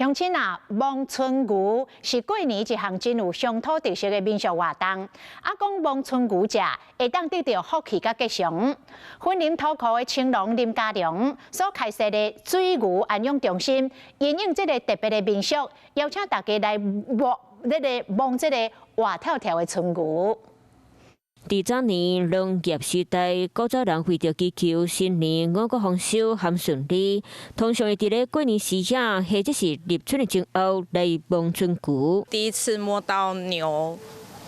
鄉親啊，摸春牛是過年一項真有鄉土特色的民俗活動。啊，講摸春牛食，會當得著福氣佮吉祥。雲林土庫的青農林家良所開設的水牛安養中心，因應這个特別的民俗，邀請大家來摸這个摸這个活跳跳的春牛。佇早年農業時代，古早人為著祈求新年五穀豐收和順利，通常會佇咧過年時仔，或者是立春的前後來摸春牛。第一次摸到牛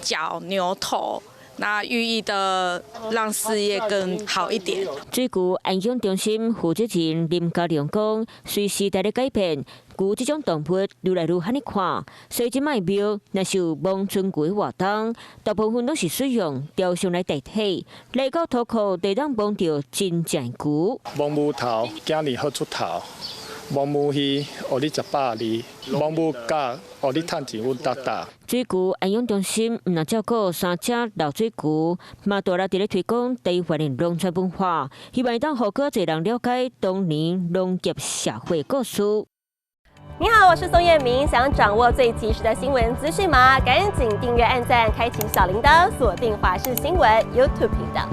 角、牛頭，那寓意的讓事業更好一點。水牛安養中心負責人林家良講，隨時代的改變，牛這種動物愈來愈罕咧看，所以這擺廟若是有摸春牛的活動，大部分攏是使用雕像來代替。來到土庫，就當摸著真正的牛。摸牛頭，今年好出頭；摸牛耳，予你食百二；摸牛角，予你趁錢穩當當。水牛安養中心毋但照顧三隻老水牛，嘛大力佇咧推廣台灣的農村文化，希望會當予閣濟人了解當年農業社會故事。你好，我是宋燕明。想掌握最及時的新聞資訊嗎？趕緊訂閱、按讚、開啟小鈴鐺，鎖定華視新聞 YouTube 頻道。